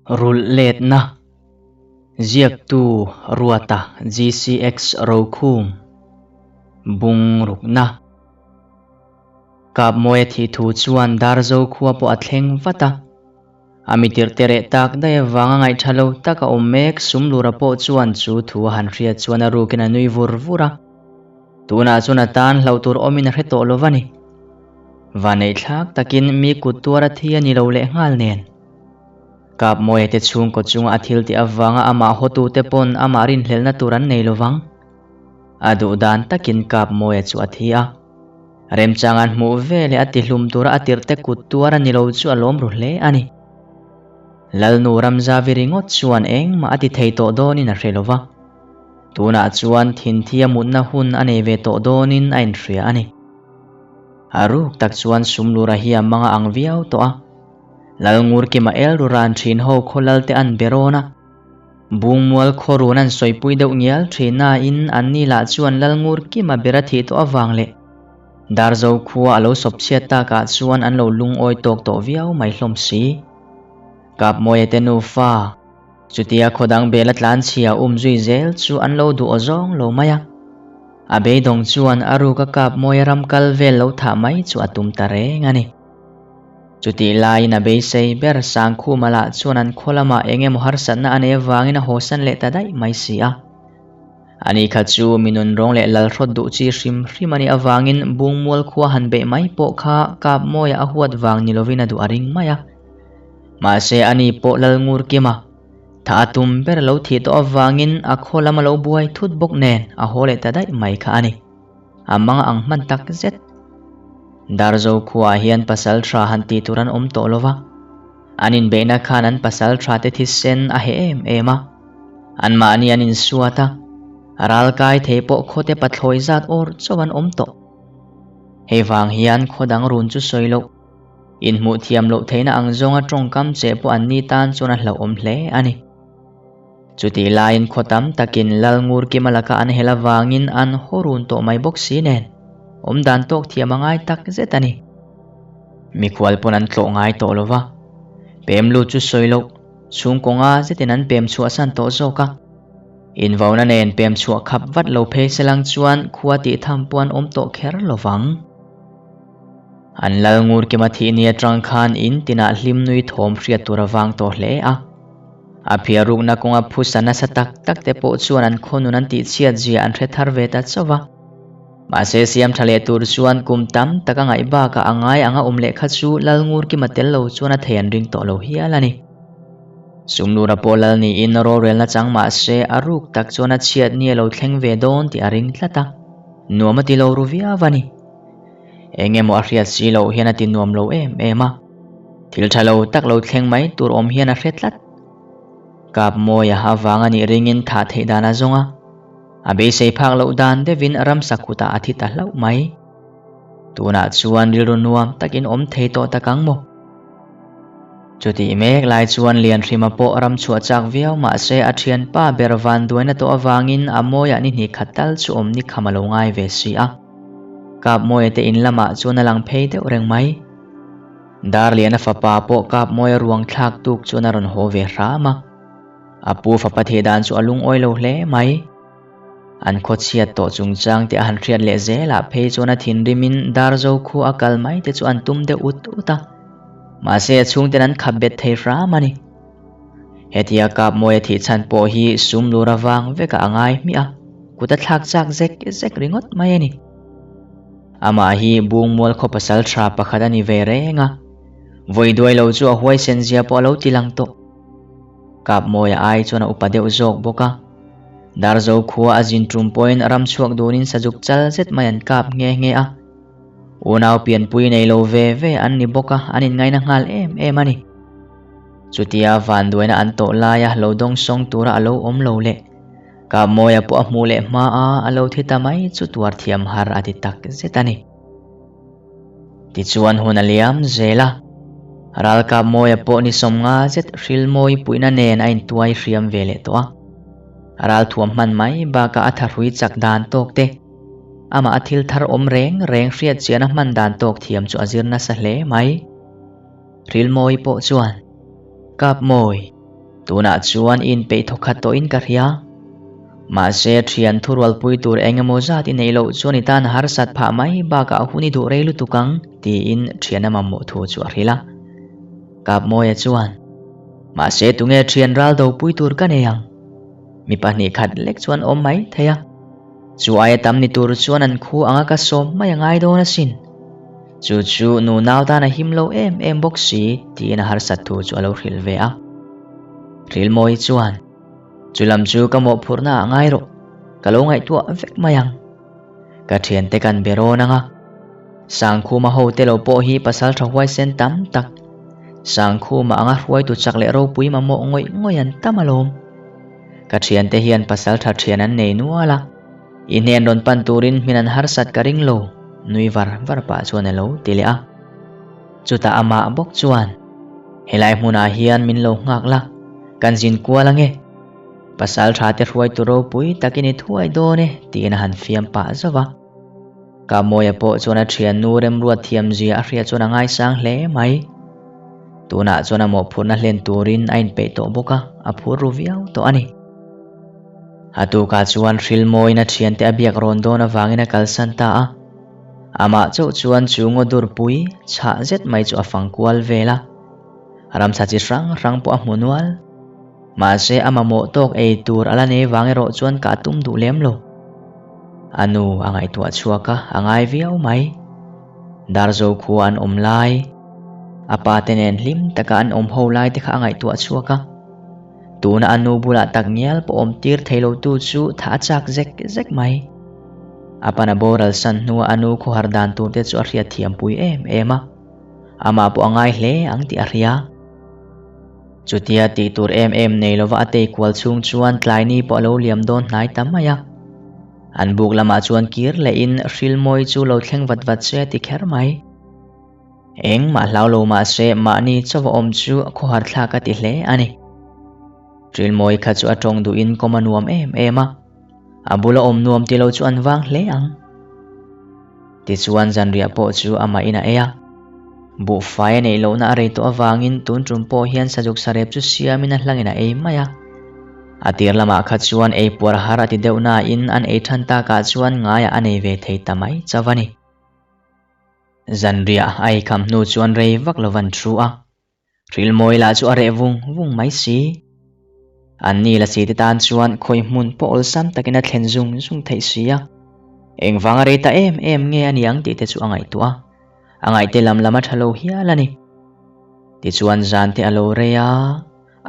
Rulh letna, Ziaktu Ruata GCX Rokhum, Bung rukna. Kapmawia thih thu chuan Darzo khua pawh a thleng vat a. A mitirh te reh tak daih avanga ngaihtha lo tak a awm mek Sumlura pawh chuan chu thu a han hriat chuan a rukin a nui vur vur a. Tunah chuan a tan hlauh tur awmin a hre tawh lo va ni. Vaneihthlak takin mi kut tuar a thi a ni lo leh nghal nen. Kapmawia te chhungkaw chunga a thil tih avanga amah hawtute pawn amah rinhlelhna tur an nei lovang. A duh dan takin Kapmawia chu a thi a. Remchang an hmuh veleh a tihlum tura a tirhte kut tuar a ni lo chu a lawm ru hle a ni. Lalnu Ramzavi ringawt chuan engmah a ti thei tawh dawnin a hre lova. Tunah chuan thinthia mutna hun a nei ve tawh dawnin a inhria a ni. A ruk tak chuan Sumlura hi a mang a ang viau tawh a. Lalngurkima el ruran thin ho khaw lal te an be rawn a. Bungmual khaw run an sawipui deuh ngial thin nain anni lah chuan Lalngurkima ber a thih tawh avang leh Darzo khua a lo sawp chhiat takah chuan an lo lungawi tawk tawh viau mai hlawm si. Kapmawia te nufa Chutia khaw dang bel a tlan chhia um zui zel chu an lo duh aw zawng lo mai a. A beidawng chuan a ruk a kap mawi a ram kal vel lo thah mai chu a tum ta reng a ni. Chutih laiin a beisei ber Sangkhuma lah chuan an khaw lamah eng emaw harsatna a nei avangin a hawsan leh ta daih mai si a. Ani kha chu mi nunrawng leh lalhrawt duh chi hrim hrim a nih avangin Bungmual khua han beih mai pawh kha kap mawia a huat vang ni lovin a duh a ring mai a. Mahse ani pawh Lalngur Kima tha a tum ber lo thih tawh avangin a khaw lam a lo buai thut bawk nen a haw leh ta daih mai kha a ni. A mang ang hman tak zet. Darzo khuaah hian pasal tha han tih tur an awm tawh lo va. An inbeihna khan an pasal tha te thisen a heh em em a. Anmahni an insuat a, ralkai thei pawh khawte pathlawi zat awr chauh an awm tawh. Hei vang hian khaw dang run chu sawi loh. Inhmuh thiam loh theihna ang zawnga tawngkam che pawh an ni tan chuan a hlauhawm hle a ni. Chutih laiin khaw tam takin Lalngurkima laka an hel avangin an haw run tawh mai bawk si nen, awmdan tawk thiam a ngai tak zet a ni. Mikhual pawn an tlawh ngai tawh lo va, pem lut chu sawi loh, chhungkaw nga zetin an pem chhuahsan tawh zawk a. Invauna nen pem chhuah khap vat lo phei selang chuan khua tih tham pawh an awm tawh kher lo vang. An lal ngur kima thih ni atang khan in tinah hlim nui thawm hriat tur a vang tawh hle a. A phiar rukna kawnga phusa nasa tak tak te pawh chuan an khawnun an tihchhiat zia an hre thar ve ta chauh a. Mahse siam tha leh tur chuan kum tam tak a ngaih bakah a ngai anga awm leh kha chu lal ngur kima tel lo chuan a thei an ring tawh lo hial a ni. Sumlura pawh lal niin rorelna chang mahse a ruk tak chuan a chhiat ni a lo thleng ve dawn tih a ring tlat a. Nuam a ti lo ru viau a ni. Eng emaw a hriat si loh hian a ti nuam lo em em a. Thil tha lo tak lo thleng mai tur awm hian a hre tlat. Kap mawi a avang a nih ringin thah theih dan a zawng a. A beisei phak loh dan deuhin ramsa kutah a thi ta hlauh mai. Tunah chuan rilru nuam takin awm thei tawh tak ang maw? Chutih mek lai chuan Lianhrima pawh ram chhuah chak viau mahse a thianpa ber van duaina tawh avangin a mawiah ni hnih khat tal chu awm ni kham a lo ngai ve si a. Kapmawia te in lamah chuan a lang phei deuh reng mai. Darliana fapa pawh Kapmawia ruang thlak tuk chuan a rawn haw ve hram a. A pu fapa thih dan chu a lungawi lo hle mai. An khaw chhiat tawh chungchang te a han hriat leh zelah phei chuan a thinrimin Darzo khua a kal mai te chu an tum deuh ut ut a. Mahse a chhungten an khap bet thei hram a ni. Hetia Kapmawia thih chhan pawh hi sum lur avang vekah a ngai hmiah a, kut a thlak chak zek zek ringawt mai a ni. Amah hi Bungmual khaw pasal tha pakhat a ni ve reng a, vawi duai lo chu a huaisen zia pawh a lo ti lang tawh. Kapmawia ai chuan a upa deuh zawk bawk a. Darzo khua a zin tum pawhin ram chhuak dunin sazuk chal zet mai an kap nghe nghe a. Unau pianpui nei lo ve ve an ni bawk a, an inngaina nghal em em a ni. Chutia vanduaina an tawh laia lo dawng sawng tura a lo awm lo leh Kapmawia pawh a hmuh leh hma a, a lo thi ta mai chu tuar thiam har a ti tak zet a ni. Tichuan hun a liam zel a, ral Kapmawia pawh ni sawmnga zet hrilmawi puihna nen a intuai hriam ve leh tawh a. Ral thuam hman mai bakah a thahrui chak dan tawk te, amah a thil thar awm reng reng hriat chian a hman dan tawk thiam chu a zir nasa hle mai. Rilmawi pawh chuan, Kapmawi! Tunah chuan i inpeih thawkhat tawhin ka hria. Mahse, thian thurualpui tur eng emaw zat i neih loh chuan i tan harsat phah mai bakah hun i duh rei lutuk ang, tiin thian a mamawh thu chu a hrilh a. Kapmawia chuan, Mahse, tunge thian ral dopui tur ka nei ang? Mi pahnih khat lek chuan awm mai thei a. Chu aia tam ni tur chuan an khu anga ka sawm mai a ngai dawn asin. Chu chu nu nau tan a him lo em em bawk si, tiin a harsat thu chu a lo hrilh ve a. Hrilhmawi chuan, Chu lam chu ka mawhphurhna ah ngai rawh, ka lo ngaihtuah vek mai ang. Ka thiante kan be rawn ang a. Sangkhuma hote lo pawh hi pasal tha huaisen tam tak, Sangkhuma anga hruaitu chak leh ropui mamawh ngawih ngawih an tam alawm. Ka thiante hian pasal tha thian an nei nual a, i hnen rawn pan turin hmin an harsat ka ring lo, nui var var pah chuan a lo ti leh a. Chutah amah bawk chuan, Helai hmunah hian min lo nghak la, kan zin kual ange. Pasal tha te hruaitu ropui takin i thuai dawn e, tiin a han fiam pah zauh a. Kamawia pawh chuan a thiannu remruat thiamzia a hriat chuan a ngaisang hle mai. Tunah chuan a mawhphurhna hlen turin a inpeih tawh bawk a, a phur ru viau tawh a ni. A tukah chuan Hrilmawiin a thiante a biak rawn dawn avangin a kalsan ta a. Amah chauh chuan chu ngaw durpui chhah zet mai chu a fang kual vel a. Ramsa chi hrang hrang pawh a hmu nual. Mahse a mamawh tawk ei tur a la nei vang erawh chuan ka tum duh lem lo. A nu a ngaihtuah chhuak a, a ngai viau mai. Darzo khua an awm lai, a pa te nen hlim taka an awm ho lai te kha a ngaihtuah chhuak a. Tuna a nu bulah tak ngial pawh awm tir thei lo tu chu tha a chak zek zek mai. A pana boral san hnua a nu khawhar dan tur te chu a hriat thiam pui em em a. Amah pawh a ngai hle ang tih a hria. Chutia tih tur em em nei lova a tei kual chhung chuan tlai ni pawh a lo liam dawn hnai ta mai a. An buk lamah chuan kir lehin Hrilmawi chu lo thleng vat vat se a ti kher mai. Engmah hlau lo mahse mahni chauh a awm chu khawhar thlak a ti hle a ni. Hrilmawi kha chu a tawng duhin kawm a nuam em em a, a bula awm nuam ti lo chu an vang hle ang. Tichuan zanriah pawh chu amah in a ei a. Buhfai a neih lohna a rei tawh avangin tun tum pawh hian sazuk sarep chu siamin a hlangin a ei mai a. A tir lamah kha chuan ei puar har a ti deuh nain an ei than takah chuan ngaiah a nei ve thei ta mai chauh a ni. Zanriah a ei kham hnu chuan rei vak lo van thu a. Hrilmawi lah chu a reh vung vung mai si. Anni lasi te tan chuan khawi hmun pawh awlsam takin a thlen zung zung theih si a. Engvanga rei ta em em nge a ni ang tih te chu a ngaihtuah a. A ngaihte lam lam a tha lo hial a ni. Tichuan zan te a lo rei a,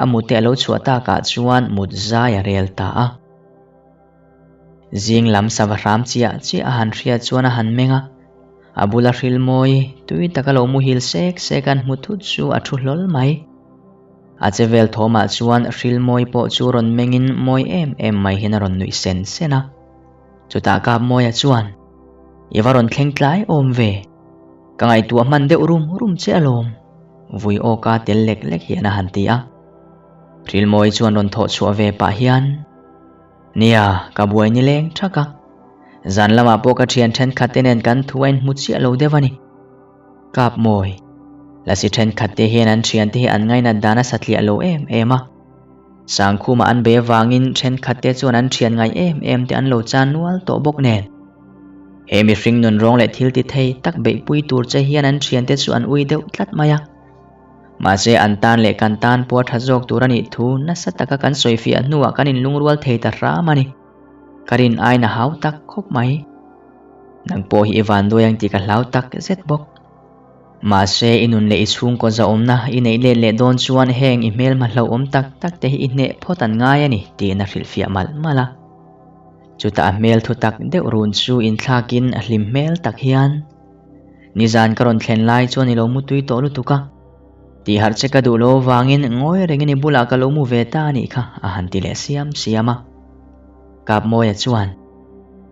a mut te a lo chhuah takah chuan mut zai a rel ta a. Zing lam sava hram chiah chiah a han hriat chuan a han meng a. A bula hril mawi, tui taka lo muhil sek sek an hmu thut chu a thu hlawl mai. A che vel thawmah chuan hril mawi pawh chu rawn mengin mawi em em mai hian a rawn nuih sen sen a. Chutah Kapmawia chuan, I va rawn thleng tlai awm ve. Ka ngaihtuah hman deuh rum rum che alawm, vui awka tel lek lek hian a han ti a. Hril mawi chuan rawn thawh chhuah ve pah hian, Nia, ka buai ni leng thak a. Zan lamah pawh ka thian thenkhat te nen kan thu a inhmu chiah lo deuh a ni. Kap mawi. Lasi thenkhat te hian an thian te hi an ngainat dan a satliah lo em em a. Sangkhuma an be avangin thenkhat te chuan an thian ngai em em te an lo chan nual tawh bawk nen. He mihring nun rawng leh thil ti thei tak beihpui tur che hian an thian te chu an ui deuh tlat mai a. Mahse an tan leh kan tan pawh a tha zawk tur a nih thu nasa taka kan sawifiah hnuah kan inlungrual thei ta hram a ni. Ka rin aiin a hau tak khawp mai. Nang pawh hi i van duai ang tih ka hlau tak zet bawk. Mahse i nun leh i chhungkaw zahawmna i neih let leh dawn chuan heng i hmelhma hlauhawm tak tak te hi i hneh phawt an ngai a ni tiin a hrilhfiah malh malh a. Chutah a hmel thu tak deuh run chu inthlakin a hlim hmel tak hian Nizan ka rawn thlen lai chuan i lo mu tui tawh lutuk a, tih harh che ka duh lo avangin ngawi rengin i bulah ka lo mu ve ta a nih kha a han ti leh siam siam a. Kapmawia chuan,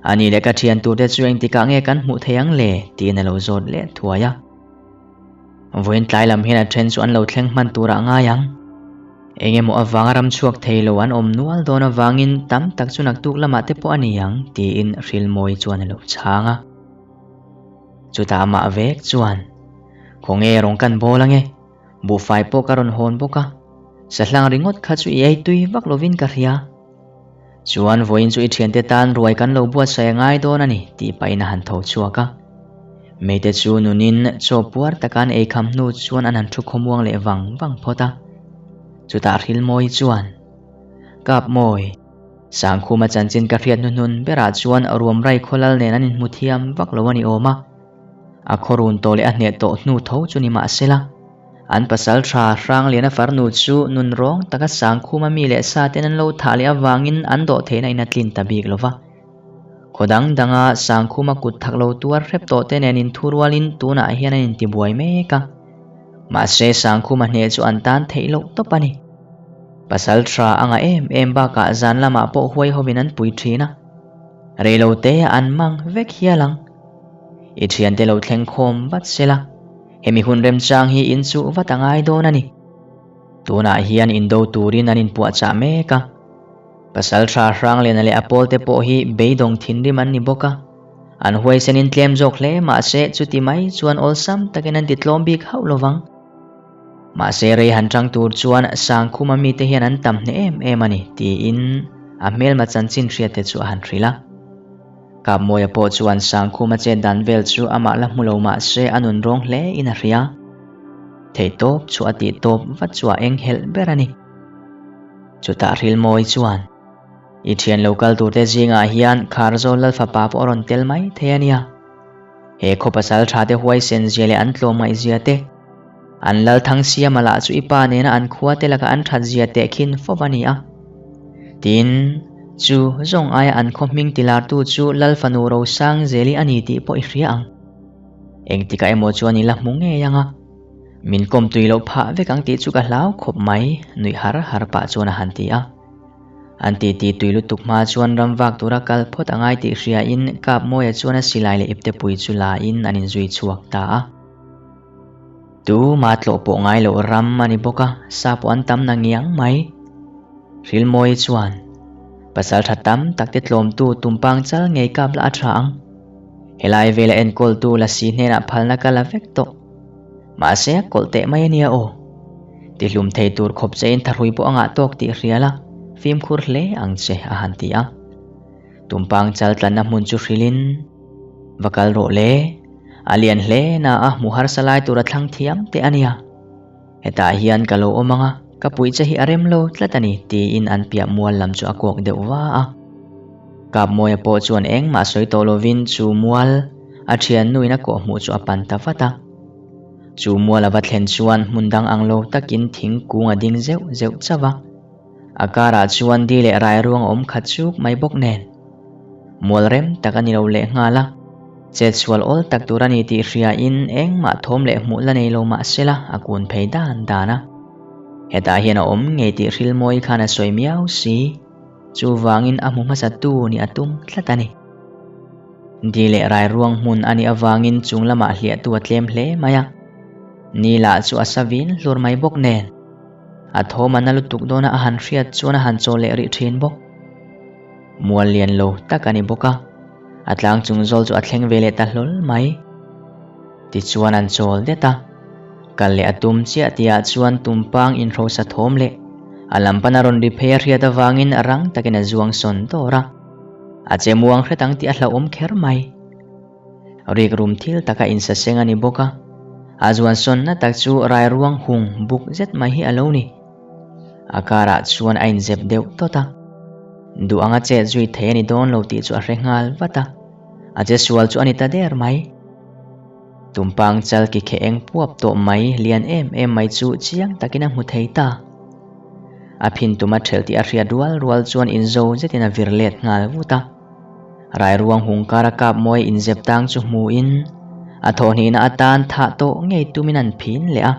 A nih leh ka thian turte chu engtikah nge kan hmuh thei ang le? tiin a lo zawt leh thuai a. Vawiin tlai lam hian a then chu an lo thleng hman turah ngai ang. Eng emaw avanga ram chhuak thei lo an awm nual dawn avangin tam tak chu naktuk lamah te pawh a ni ang tiin Hrilmawii chuan a lo chhang a. Chutah amah vek chuan, Khawnge rawng kan bawl ange, buhfai pawh ka rawn hawn bawk a. Sahlang ringawt kha chu i ei tui vak lovin ka hria. Chuan vawiin chu i thiante tan ruai kan lo buatsaih a ngai dawn a ni tih pahin a han tho chhuak a. Meite chu nunin chaw puar taka an eikham hnu chuan an han thu khawmuang leh vang vang phawt a. Chutah Hrilmawi chuan, Kap mawi, Sangkhuma chanchin ka hriat hnuhnun berah chuan Ruamrai khawlal nen an inhmu thiam vak lo a ni awm a. A khawrun tawh leh a hneh tawh hnu tho chu ni mahsela, an pasal tha Hrangliana farnu chu nun rawng taka Sangkhuma mi leh sa ten an lo thah leh avangin an dawh theihna in a tlin ta bik lo va. Khaw dang danga Sangkhuma kut thak lo tuar hrep tawh te nen inthu rualin tunah hian an intibuai mek a. Mahse Sangkhuma hneh chu an tan theih loh tawp a ni. Pasal tha a ngah em em bakah zan lamah pawh huai hovin an pui thin a. Reilote an mang vek hial ang. I thiante lo thleng khawm vat sela, hemi hun remchang hi in chuh vat a ngai dawn a ni. Tunah hian indo turin an inpuahchah mek a. Pasal tha Hrangliana leh a pawlte pawh hi beidawng thinrim an ni bawk a. An huaisenin tlem zawk hle mahse chuti mai chuan awlsam takin an ti tlawm bik hauh lovang. Mahse rei han tang tur chuan Sangkhuma mite hian an tam hneh em em a ni tiin a hmelma chanchin hriatte chu a han hrilh a. Kapmawia pawh chuan Sangkhuma chet dan vel chu amah la hmu lo mah se a nun rawng hle in a hria. Theihtawp chu a tih tawp vat chu a eng helh ber a ni. Chutah Hrilmawi chuan, I thian lo kal turte zingah hian Kharzawl Lalfapa pawh a rawn tel mai thei a nia. He khaw pasal tha te huaisen zia leh an tlawmngaih zia te, an Lalthang Siama lah chu i pa nena an khua te laka an that zia tehkhin fo a ni a. Tin, chu zawng aia an khaw hming tilartu chu Lalfanu Rosangzeli a ni tih pawh i hria ang. Engtikah emaw chuan i la hmu ngei ang a, min kawm tui loh phah vek ang tih chu ka hlau khawp mai, nuih har har pah chuan a han ti a. An titi tui lutuk hma chuan ram vak tura kal phawt a ngai tih hriain Kapmawia chuan a silai leh iptepui chu lain an inzui chhuak ta a. Tuma tlawh pawh ngai loh ram a ni bawk a, sa pawh an tam na ngiang mai. Hrilmawii chuan, Pasal tha tam tak te tlawmtu tumpang chal ngei kap la a tha ang. Helai vela enkawltu lasi hnenah phalna ka la vek tawh. Mahse a kawlh teh mai a nia aw. Tihlum thei tur khawp chein thahrui pawh a ngah tawk tih hria la, fimkhur hle ang che a han ti a. Tumpang chal tlanna hmun chu hrilhin, Va kal rawh le, a lian hle na a hmu harsa lai tur a thlang thiam teh a nia. Hetah hian ka lo awm ang a, ka puih che hi a rem lo tlat a ni tiin an piah mual lam chu a kuak deuh va a. Kapmawia pawh chuan engmah sawi tawh lovin chu mual a thiannuin a kawhhmuh chu a pan ta vat a. Chu mual a va thlen chuan hmun dang ang lo takin thingkung a ding zeuh zeuh chauh a. A karah chuan di leh rai ruang a awm khat chuk mai bawk nen. Mual rem tak a ni lo leh nghal a. Chetsual awl tak tur a ni tih hriain engmah thawm leh hmuh la nei lo mah sela a kun phei dan dan a. Hetah hian a awm ngei tih Hrilmawi khan a sawi miau si. Chuvangin a hmu hmasa tu nih a tum tlat a ni. Di leh rai ruang hmun a nih avangin chung lamah hliahtu a tlem hle mai a. Ni lah chu a sa vin hlur mai bawk nen. A thawm a na lutuk dawna a han hriat chuan a han chaw leh rih thin bawk. Mual lian lo tak a ni bawk a, a tlang chung zawl chu a thleng ve leh ta hlawl mai. Tichuan an chawl det a, kal leh a tum chiah tihah chuan tumpang inhrosa thawm leh a lam pana rawn ri phei a hriat avangin rang takin a zuang sawn dawr a. A che muang hret ang tih a hlauhawm kher mai. Rikrum thil taka insaseng a ni bawk a, a zuan sawnna tak chu rairuang hung buk zet mai hi a lo ni. A karah chuan a inzep deuh tawt a, duh anga chet zui thei a ni dawn lo tih chu a hre nghal vat a, a che sual chu a ni ta der mai. Tumpang chal ki kheh eng puap tawh mai lian em em mai chu chiang takin a hmu thei ta. A phin tum a ṭhelh tih a hriat rual rual chuan inzo zetin a vir let nghal vut a. Rairuang hung kara kap mawi inzep tang chu hmuin a thawhhnihna atan thah tawh ngei tumin an phin leh a.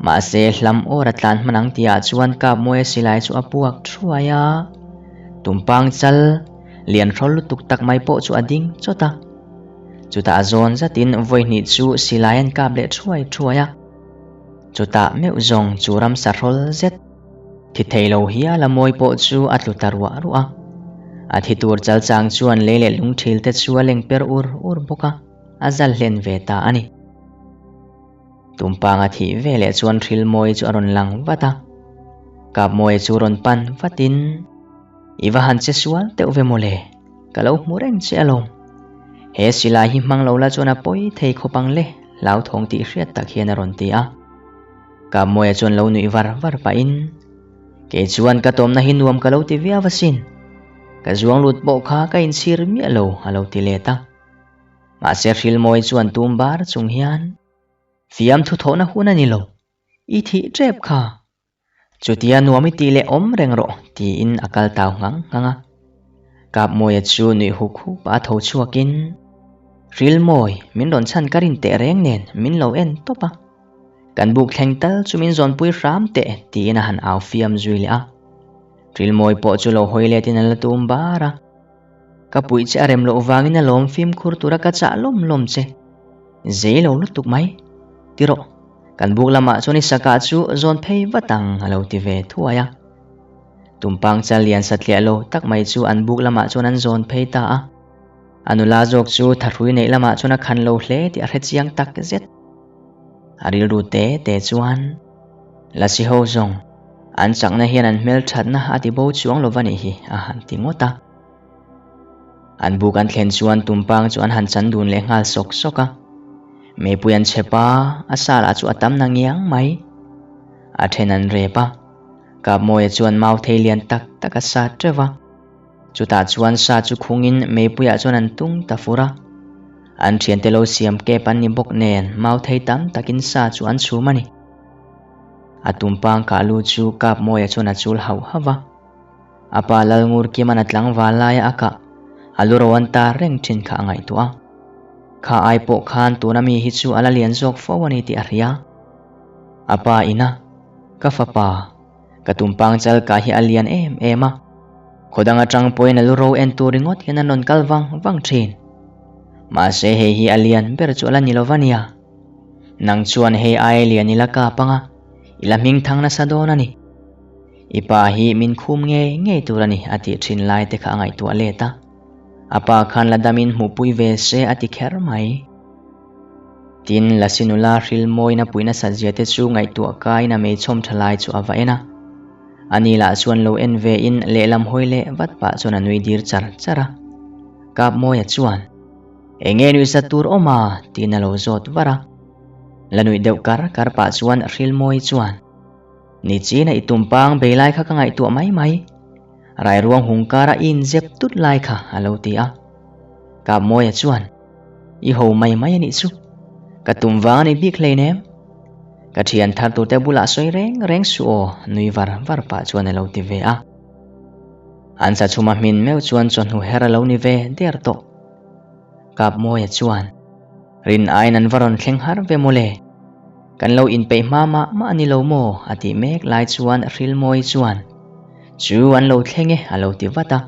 Mahse hlam awr a tlan hman ang tihah chuan kap mawia silai chu a puak thuai a. Tumpang chal lian hrawl lutuk tak mai pawh chu a ding chawt a. Chutah a zawn zatin vawihnih chu silai an kap leh thuai thuai a. Chutah meuh zawng chu ramsa hrawl zet. Thi thei lo hial a mawi pawh chu a tlu ta ruah ruah a. A thi tur chal chang chuan lei leh lungthil te chu a leng per ur ur bawk a, a zal hlen ve ta a ni. Tumpanga thih veleh chuan thil mawi chu a rawn lang vat a. Kapmawia chu rawn pan vatin, I va han che sual deuh ve mawle, ka lo hmu reng che alawm. He silai hi hmang lo la chuan a pawi thei khawp ang le, hlauthawng tih hriat tak hian a rawn ti a. Kapmawia chuan lo nuih var var pahin, Kei chuan ka tawmna hi nuam ka lo ti viau asin. Ka zuang lut pawh kha ka inchhir miah lo, a lo ti let a. Mahse Hrilmawii chuan tum bar chung hian, Fiamthu thawhna hun a ni lo, i thih tep kha. Chutia nuam i tih leh awm reng rawh, tiin a kal tau nghang nghang a. Kapmawia chu nuih huk huk a tho chhuakin, Hrilmawi, min rawn chhan ka rin teh reng nen min lo en tawp a. Kan buk thleng tal chu min zawnpui hram teh, tiin a han au fiam zui leh a. Hrilmawi pawh chu lo hawi letin a la tum bar a. Ka puih che a rem loh vangin a lawm fimkhur tura ka chah lawm lawm che. Zei lo lutuk mai. Ti rawh, kan buk lamah chuan i sakah chu zawn phei vat ang a lo ti ve thuai a. Tumpang chal lian satliah lo tak mai chu an buk lamah chuan an zawn phei ta a. A nula zawk chu thahrui neih lamah chuan a khan lo hle tih a hre chiang tak zet. A rilru te te chuan Lasi ho zawng an chakna hian an hmelthatna a ti bo chuang lo va nih hi a han ti ngawt a. An buk an thlen chuan tumpang chu an han chan dun leh nghal sawk sawk a. Meipui an chep a, a sa lah chu a tam na ngiang mai. A then an rep a, Kapmawia chuan mau thei lian tak tak a sat teuh a. Chutah chuan sa chu khungin meipuiah chuan an tung ta fur a. An thiante lo siam kep an ni bawk nen mau thei tam takin sa chu an chhum a ni. A tumpang kah lu chu Kapmawia chuan a chul hauh hauh va. A pa Lalngurkima'n a tlangval laia a kah, a lu ro an tar reng thin kha a ngaihtuah a. Kha ai pawh khan tuna mi hi chu a la lian zawk fo a ni tih a hria. A pa ina, Ka fapa, ka tumpang chal kah hi a lian em em a. Khaw dang atang pawhin a lu ro en tur ringawt hian an rawn kal vang vang thin. Mahse hei hi a lian ber chu a la ni lo va nia. Nang chuan hei aia lian i la kap ang a, i la hming thang nasa dawn a ni. I pa hi min khum ngei ngei tur a ni a tih thin lai te kha a ngaihtuah let a. A pa khan la damin hmuhpui ve se a ti kher mai. Tin, Lasi nula hril mawina pui nasat zia te chu ngaihtuah kaiin a meichhawm tha lai chu a va en a. Ani lah chuan lo en ve in lehlam hawi leh vat pah chuan a nui dir char char a. Kapmawia chuan, Enge nuihzat tur awm a? tiin a lo zawt var a. La nuih deuh kar kar pah chuan Hrilmawii chuan, Ni china i tumpang bei lai kha ka ngaihtuah mai mai. Rairuang hung kara i inzep tut lai kha a lo ti a. Kapmawia chuan, I ho mai mai a nih chu. Ka tum vang a ni bik hleinem. Ka thian thar turte bulah sawi reng reng suh aw nui var var pah chuan a lo ti ve a. An sachhuma hmin meuh chuan chawhnu her a lo ni ve der tawh. Kapmawia chuan, Rin aiin an va rawn thleng har ve mawle. Kan lo inpeih hma mah mah a ni lo maw? a tih mek lai chuan Hrilmawii chuan, Chu an lo thleng e a lo ti vat a.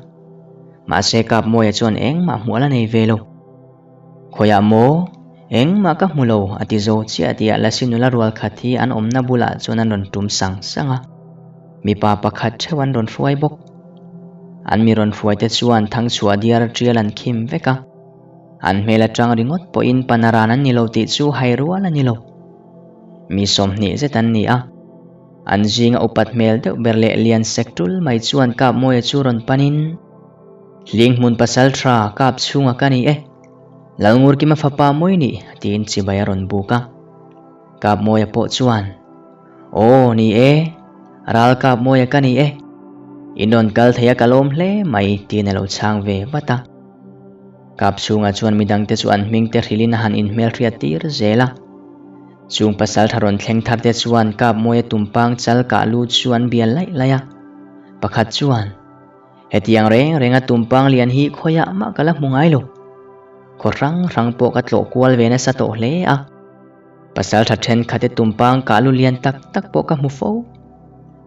Mahse Kapmawia chuan engmah hmuh a la nei ve lo. Khawiah maw? Engmah ka hmu lo a ti zo chiah tihah Lasi nula rual khat hi an awmna bulah chuan an rawn tum sang sang a. Mipa pakhat theuh an rawn hruai bawk. An mi rawn hruaite chuan Thangchhuah diar tial an khim vek a. An hmel atang ringawt pawhin panaran an ni lo tih chu hai rual a ni lo. Mi 20 zet an ni a. An zinga upat hmel deuh ber leh lian sek tul mai chuan Kapmawia chu rawn panin, Hling hmun pasal tha kap chhunga ka ni e, Lalngurkima fapa mawi nih, tiin chibai a rawn buk a. Kapmawia pawh chuan, Aw, ni e, ral Kapmawia ka ni e. In rawn kal thei a ka lawm hle mai, tiin a lo chhang ve vat a. Kap chhungah chuan midangte chu an hmingte hrilhin a han inhmelhriat tir zel a. Chung pasaltha rawn thleng tharte chuan Kapmawia tumpang chal kah lu chu an bial laih laih a. Pakhat chuan, Hetiang reng renga tumpang lian hi khawiah mah ka la hmu ngai lo. Khaw hrang hrang pawh ka tlawh kual ve nasa tawh hle a. Pasaltha thenkhat te tumpang kah lu lian tak tak pawh ka hmu fo.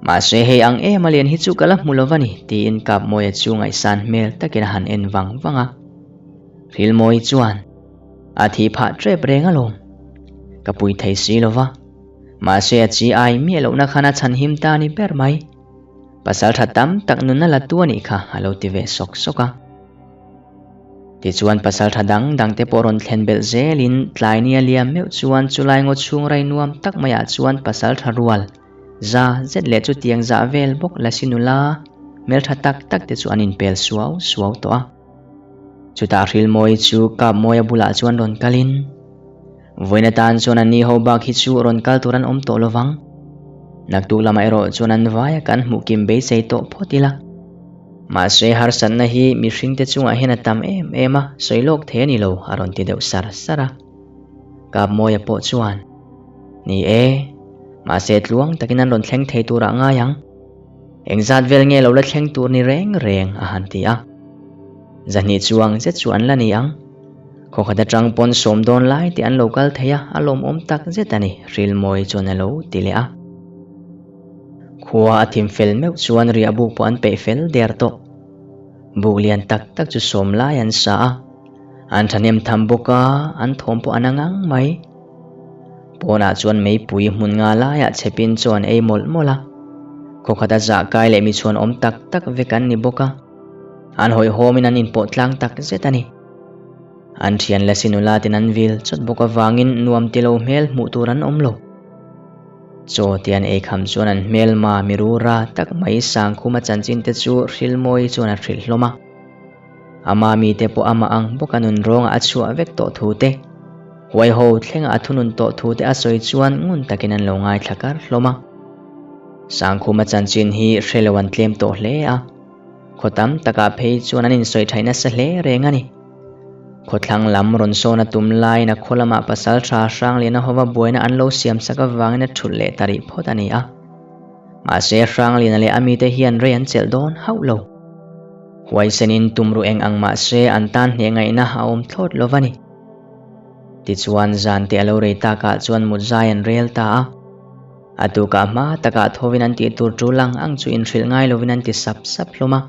Mahse hei ang em a lian hi chu ka la hmu lo va ni tiin Kapmawia chu ngaihsan hmel takin a han en vang vang a. Hrilmawii chuan a thih phah tep reng alawm. Ka pui thei si lo va. Mahse a chi ai miah lohna khan a chhan him ta ni ber mai. Pasaltha tam tak nunna la tu a nih kha a lo ti ve sawk sawk a. Tichuan pasaltha dang dangte pawh rawn thlen belh zelin tlai nia liam meuh chuan chulai ngaw chhung rai nuam tak maiah chuan pasaltha rual. Za zet leh chutiang zah vel bawk Lasi nula hmeltha tak tak te chu an inpel suau suau tawh a. Chutah Hrilmawii chu Kapmawia bulah chuan rawn kalin, Vawiin atan chuan an ni ho bak hi chu rawn kal tur an awm tawh lovang. Naktuk lamah erawh chuan an vaia kan hmuh kim beisei tawh phawt ila. Mahse harsatna hi mihringte chungah hian a tam em em a, sawi lawk thei a ni lo, a rawn ti deuh sar sar a. Kapmawia pawh chuan, Ni e, mahse tluang takin an rawn thleng thei turah ngai ang. Engzat vel nge lo la thleng tur ni reng reng a han ti a. Zahnih chuang zet chu an la ni ang. Khawkhat atang pawn sawm dawn lai tih an lo kal thei a, a lawmawm tak zet a ni, Hrilmawi chuan a lo ti leh a. Khua a thim fel meuh chuan riah buk pawh an peih fel der tawh. Buk lian tak tak chu sawm lai an sa a. An thahnem tham bawk a, an thawm pawh a na ngang mai. Pawnah chuan meipui hmun nga laiah chhepin chaw an ei mawlh mawlh a. Khaw khat a zah kai leh mi chhuan awm tak tak vek an ni bawk a. An hawihhawmin an inpawh tlang tak zet a ni. An thian lasi nula ten an vil chawt bawk avangin nuam ti lo hmel hmuh tur an awm lo. Chaw te an ei kham chuan an hmelma mirura tak mai Sangkhuma chanchin te chu Hrilmawi chuan a hrilh hlawm a. Ama mite pawh amah ang bawka nun rawngah a chhuah vek tawh thu te, huaiho thlenga a thunun tawh thu te a sawi chuan ngun takin an lo ngaithla kar hlawm a. Sangkhuma chanchin hi hre lo an tlem tawh hle a, khaw tam takah phei chuan an insawi thaih nasa hle reng a ni. Khawthlang lam rawn sawn a tum laiin a khaw lamah pasal tha Hrangliana hova buaina an lo siamsak avangin a thulh leh ta rih phawt a ni a. Mahse Hrangliana leh a mite hian rei an chelh dawn hauh lo. Huaisenin tum ru eng ang mah se an tan hneh ngaihna a awm thlawt lo va ni. Tichuan zan te a lo rei takah chuan mut zai an rel ta a. A tukah hma takah thovin an tih tur tul ang ang chu inhrilh ngai lovin an ti sap sap hlawm a.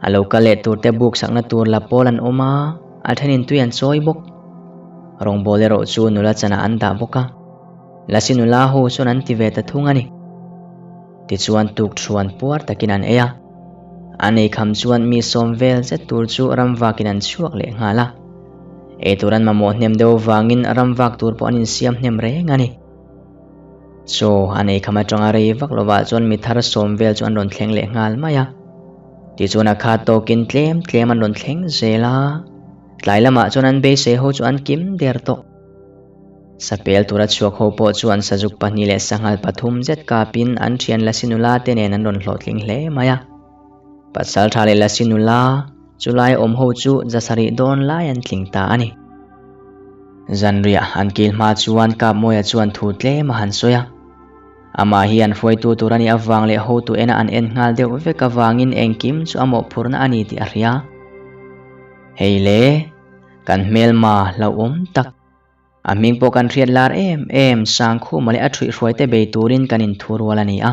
A lo kal leh tur te buk sakna tur la pawl an awm a, a thenin tui an chawi bawk. Rawngbawl erawh chu nula chanah an dah bawk a. Lasi nula ho chuan an ti ve ta thung a ni. Tichuan tukṭhuan puar takin an ei a. An ei kham chuan mi sawm vel zet tur chu ramvakin an chhuak leh nghal a. Ei tur an mamawh hnem deuh vangin ramvak tur pawh an insiam hnem reng a ni. Chaw an ei kham atanga rei vak lovah chuan mi thar sawm vel chu an rawn thleng leh nghal mai a. Tichuan a khat tawkin tlem tlem an rawn thleng zel a. Tlai lamah chuan an beisei ho chu an kim der tawh. Sapel tura chhuak ho pawh chuan sazuk pahnih leh sanghal pathum zet kapin an thian Lasi nula te nen an rawn hlawhtling hle mai a. Pasaltha leh Lasi nula chulai awm ho chu zasarih dawn lai an tling ta a ni. Zanriah an kil hma chuan Kapmawia chuan thu tlem a han sawi a. Amah hi an hruaitu tur a nih avang leh hotu ena an en nghal deuh vek avangin engkim chu a mawhphurhna a ni tih a hria. Hei le! Kan hmelma hlauhawm tak. A hming pawh kan hriat lar em em, Sangkhuma leh a ṭhuihhruaite bei turin kan inthurual a ni a.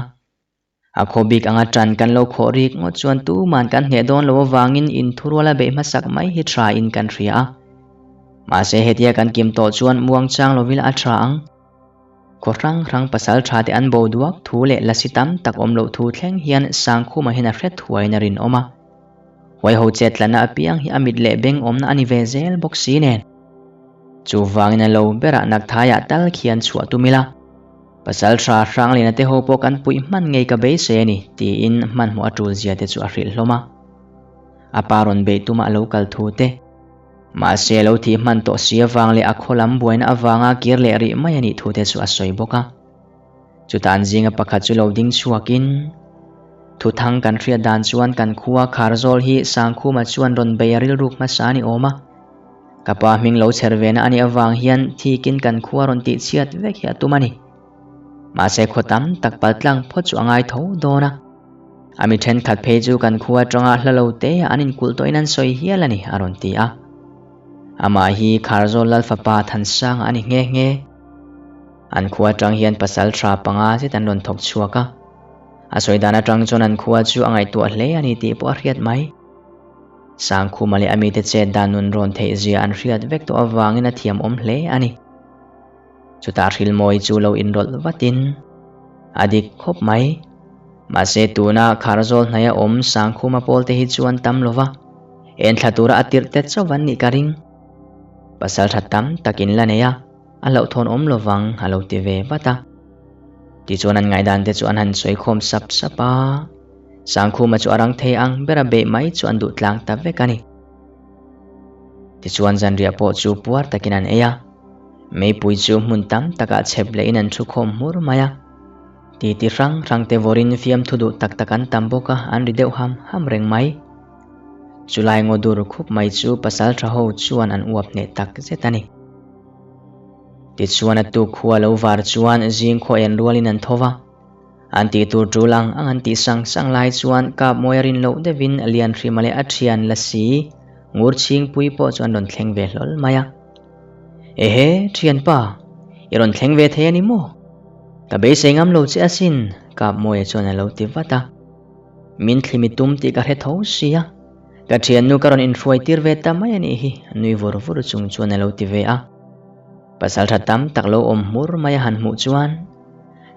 A khaw bik anga ṭan kan lo khawh rik ngawt chuan tuman kan hneh dawn lo avangin inthuruala beih hmasak mai hi ṭha in kan hria a. Mahse hetia kan kim tawh chuan muangchang lovila a ṭha ang. Khaw hrang hrang pasal ṭha te an bo duak thu leh lasi tam tak awm loh thu thleng hian Sangkhuma hian a hre thuaiin a rinawm a. Huaiho chet tlanna apiang hi a mit leh beng awmna a ni ve zel bawk si nen. Chuvangin a lo berah Nakthaiah tal khian chhuah tum ila, pasal tha Hrangliana te ho pawh kan puih hman ngei ka beisei a ni, tiin hmanhmawh a tul zia te chu a hrilh hlawm a. A pa rawn beih tuma a lo kal thu te. Mahse a lo thih hman tawh si avang leh a khaw lam buaina avanga kir leh rih mai a nih thu te chu a sawi bawk a. Chutah an zinga pakhat chu lo ding chhuakin, Thuthang kan hriat dan chuan kan khua Kharzawl hi Sangkhuma chuan rawn bei a rilruk hmasa a ni awm a. Ka pa hming lo chher vena a nih avang hian thikin kan khua rawn tih chhiat vek hi a tum a ni. Mahse khaw tam tak paltlang phawt chu a ngai tho dawn a. A mi thenkhat phei chu kan khua atanga hla lo te ah an inkulh tawhin an sawi hial a ni, a rawn ti a. Amah hi Kharzawl Lalfapa Thansanga a ni nghe nghe. An khua atang hian pasal tha panga zet an rawn thawk chhuak a. A sawi dan atang chuan an khua chu a ngaihtuah hle a ni tih pawh a hriat mai. Sangkhuma leh a mite chet dan nun rawn theih zia an hriat vek tawh avangin a thiamawm hle a ni. Chutah Hrilmawi chu lo inrawlh vatin a dik khawp mai. Mahse tuna Kharzawl hnaia awm Sangkhuma pawlte hi chuan tam lova enthla tura a tirh te chauh an nih ka ring. Pasal tha tam tak in la nei a. A hlauhthawn awm lovang a lo ti ve vat a. Tichuan an ngaihdan te chu an han sawi khawm sap sap a, Sangkhuma chu a rang thei ang ber a beih mai chu an duh tlang ta vek a ni. Tichuan zanriah pawh chu puar takin an ei a, meipui chu hmun tam takah chhep lehin an thu khawm hmur mai a. Titi hrang hrang te vawrin fiamthu duh tak tak an tam bawk a, an ri deuh ham ham reng mai. Chulai ngaw dur khup mai chu pasal tha ho chuan an uap hneh tak zet a ni. Tichuan a tuk khua lo var chuan zing khaw en rualin an tho va. An tih tur tul ang ang an tih sang sang lai chuan kap mawi a rin loh deuhin Lianhrima leh a thian Lasi ngur chhingpui pawh chu an rawn thleng ve hlawl mai a. Ehe, thianpa, i rawn thleng ve thei a ni maw? Ka beisei ngam lo che asin, kap mawia chuan a lo ti vat a. Min thlimi tum tih ka hre tho si a. Ka thiannu ka rawn inhruai tir ve ta mai a nih hi, nui vur vur chung chuan a lo ti ve a. Pasaltha tam tak lo awm hmur mai a han hmuh chuan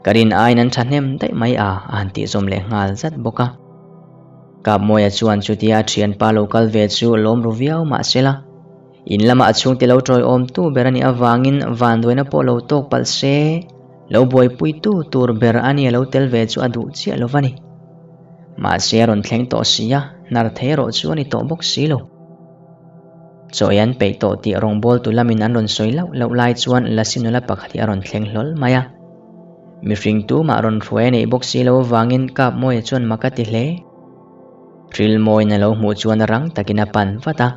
ka rin aiin an thahnem daih mai a, a han tih zawm leh nghal zat bawk a. Kapmawia chuan chutia a thianpa lo kal ve chu lawm ru viau mah sela, in lama a chhungte lo tawiawmtu ber a nih avangin vanduaina pawh lo tawk palh se, lo buaipuitu tur ber a nia lo tel ve chu a duh chiah lo va ni. Mahse a rawn thleng tawh si a, hnar thei erawh chu a ni tawh bawk si lo. Chaw ei an peih tawh tih rawngbawltu lamin an rawn sawi lauh lauh lai chuan Lasi nula pakhat hi a rawn thleng hlawl mai a. Mihring tumah rawn hruai a neih bawk si lo avangin Kapmawia chuan mak a ti hle. Hrilmawiin a lo hmuh chuan rang takin a pan vat a.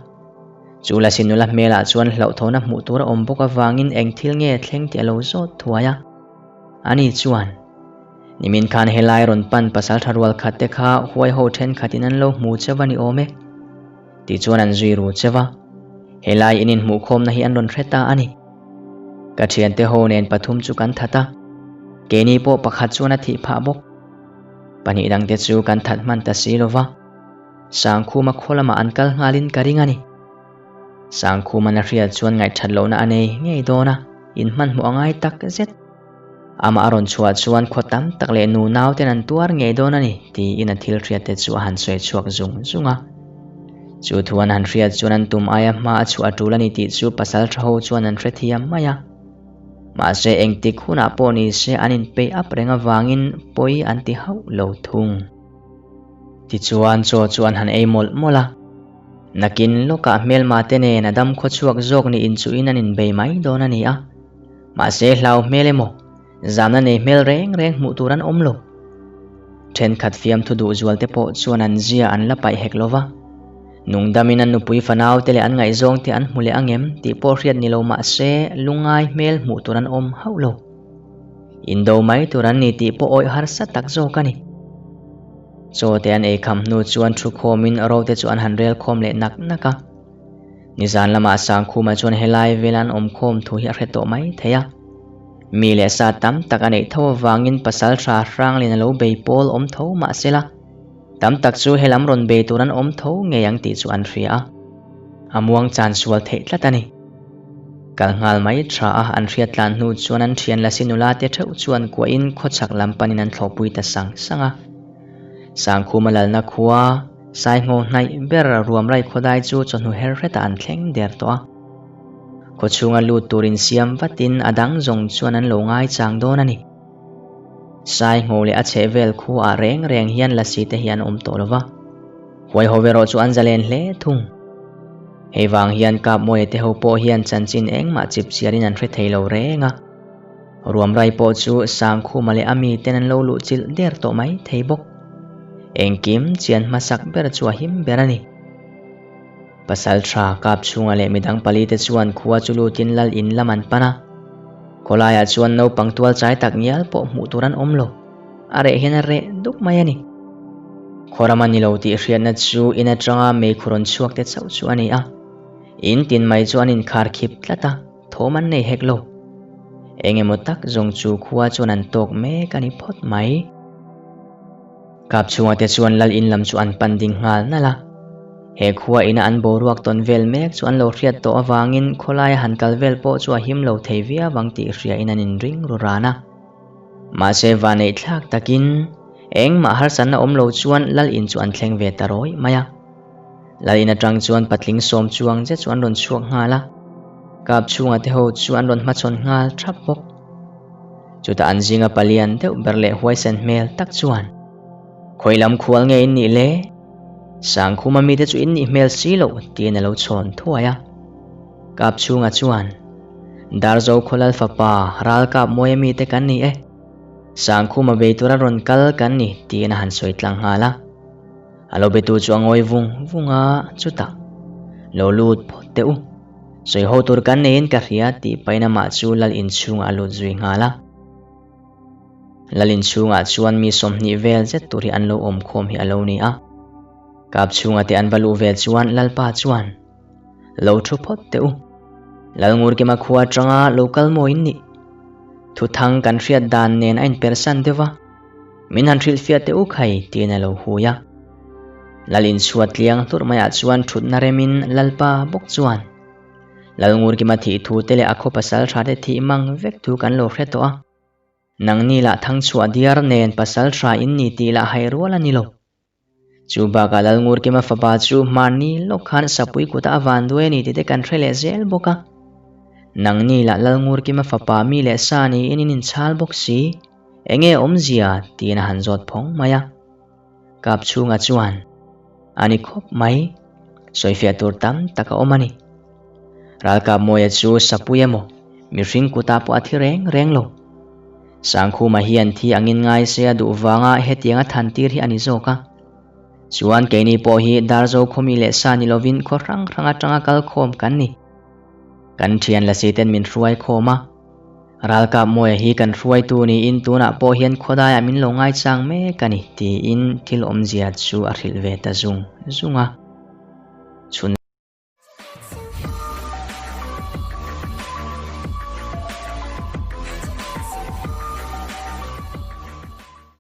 Chu Lasi nula hmelah chuan hlauhthawhna hmuh tur a awm bawk avangin eng thil nge thleng tih a lo zawt thuai a. Ani chuan, Nimin khan helai rawn pan pasaltha rual khat te kha huai ho thenkhatin an lo hmu cheu a ni awm e. Tichuan an zui ru cheu a, helai in inhmuhkhawmna hi an rawn hre ta a ni. Ka thiante ho nen pathum chu kan that a, keini pawh pakhat chuan a thih phah bawk. Pahnih dangte chu kan that hman ta si lo va, Sangkhuma khaw lamah an kal nghalin ka ring a ni. Sangkhuman a hriat chuan ngaihthat lohna a nei ngei dawn a, inhmanhmawh a ngai tak zet. Amah a rawn chhuah chuan khaw tam tak leh nu nauten an tuar ngei dawn a ni, tiin a thil hriatte chu a han sawi chhuak zung zung a. Chu thu an han hriat chuan an tum aia hma a chhuah a tul a ni tih chu pasal tha ho chuan an hrethiam mai a. Mahse engtik hunah pawh ni se an inpeih ap reng avangin pawi an ti hauh lo thung. Tichuan chaw chu an han ei mawlh mawlh a. Nakin lawkah hmelma te nen a dam khawchhuak zawk ni inchuhin an inbei mai dawn a ni a. Mahse hlau hmel emaw, zamna nei hmel reng reng hmuh tur an awm lo. Thenkhat fiamthu duh zual te pawh chuan an zia an la paih hek lo va. Nungdamin an nupui fanau te leh an ngaihzawng te an hmu leh angem tih pawh hriat ni lo mahse lungngai hmel hmuh tur an awm hauh lo. Indo mai tur an ni tih pawh awih harsa tak zawk a ni. Chaw te an eikham hnu chuan thu khawmin ro te chu an han rel khawm leh nak nak a. Nizan lamah Sangkhuma chuan helai vela an awm khawm thu hi a hre tawh mai thei a. Mi leh sa tam tak a neih tho avangin pasal hra Hranglin a lo bei pawl awm tho mah sela, tam tak chu helam rawn bei tur an awm tho ngei ang tih chu an hria a. A muang chan sual theih tlat a ni. Kal nghal mai tha a an hriat tlan hnu chuan an thian Lasi nula te theuh chuan kuahin khawchhak lam panin an thlawhpui ta sang sang a. Sangkhuma lalna khua Saingho hnaih ber Ruamrai khawdai chu chawhnu her hretah an thleng der tawh a. Khawchhunga lut tur insiam vatin a dang zawng chuan an lo ngaichang dawn a ni. Saingho leh a chhehvel khuaah reng reng hian lasi te hi an awm tawh lo va. Huaiho erawh chu an zalen hle thung. Hei vang hian Kapmawia te ho pawh hian chanchin engmah chip chiarin an hre thei lo reng a. Ruamrai pawh chu Sangkhuma leh a miten an lo luh chilh der tawh mai thei bawk. Engkim chian hmasak ber chu a him ber a ni. Pasal tha kap chhunga leh midang pali te chuan khua chu lutin lal in lam an pan a. Khawlaiah chuan naupang tual chai tak ngial pawh hmuh tur an awm lo. A reh hian a reh duk mai a ni. Khawram a ni lo tih hriatna chu in atanga meikhu rawn chhuak te chauh chu a ni a. In tin mai chu an inkhar khip tlat a. Thawm an nei hek lo. Eng emaw tak zawng chu khua chuan an tawk mek a ni phawt mai. Kap chhunga te chuan lal in lam chu an pan ding nghal nalh a. He khua ina an boruak tawn vel mek chu an lo hriat tawh avangin khawlaia han kal vel pawh chu a him lo thei viau ang tih hriain an inring ru ran a. Mahse vaneih thlak takin engmah harsatna awm lo chuan lal in chu an thleng ve ta rawih mai a. Lal in atang chuan patling sawm chuang zet chu an rawn chhuak nghal a, kap chhunga te ho chu an rawn hmachhawn nghal thap bawk. Chutah an zinga palian deuh ber leh huaisen hmel tak chuan, Khawi lam khual nge in nih le? Sangkhuma mite chu in nih hmel si loh, tiin a lo chhawn thuai a. Kapchhunga chuan, Darzo Khawlal fapa Ralkap Mawia mite kan ni e. Sangkhuma bei tura rawn kal kan ni, tiin a han sawi tlang nghal a. A lo betu chu a ngawi vung vung a, chutah, Lo lut phawt teh u. Sawi ho tur kan neiin ka hria, tih pahin amah chu lal inchhungah a lut zui nghal a. Lal inchhungah chuan mi 20 vel zet tur hi an lo awm khawm hi a lo ni a. Kap chhunga te an va luh ve chuan Lalpa chuan, Lo thu phawt teh u. Lalngurkima khua atanga lo kal maw in nih? Thuthang kan hriat dan nen a inpersan deuh va, min han hrilhfiah teh u khai, tiin a lo hui a. Lal inchhuat tliang hlurh maiah chuan thutna remin Lalpa bawk chuan, Lalngurkima thih thu te leh a khaw pasal tha te thih mang vek thu kan lo hre tawh a. Nangni lah thangchhuah diar nen pasal tha in ni tih lah hai rual a ni lo. Chu bakah Lalngurkima fapa chu hmanni lawk khan sapui kutah a van duai a ni tih te kan hre leh zel bawk a. Nangni lah Lalngurkima fapa mi leh sa niin in inchhal bawk si. Enge awmzia? tiin a han zawt phawng mai a. Kap chhunga chuan, A ni khawp mai, sawifiah tur tam tak a awm a ni. Ralkap Mawia chu sapui emaw, mihring kutah pawh a thi reng reng lo. Sangkhuma hian thi angin ngai se a duh vanga hetianga than tir hi a ni zawk a. Chuan keini pawh hi Darzo khawmi leh sa ni lovin khaw hrang hrang atanga kal khawm kan ni. Kan thian lasi ten min hruai khawm a. Ralkap Mawia hi kan hruaitu niin tunah pawh hian khawdaiah min lo ngaichang mek a ni tiin thil awmzia chu a hrilh ve ta zung zung a. Chhun.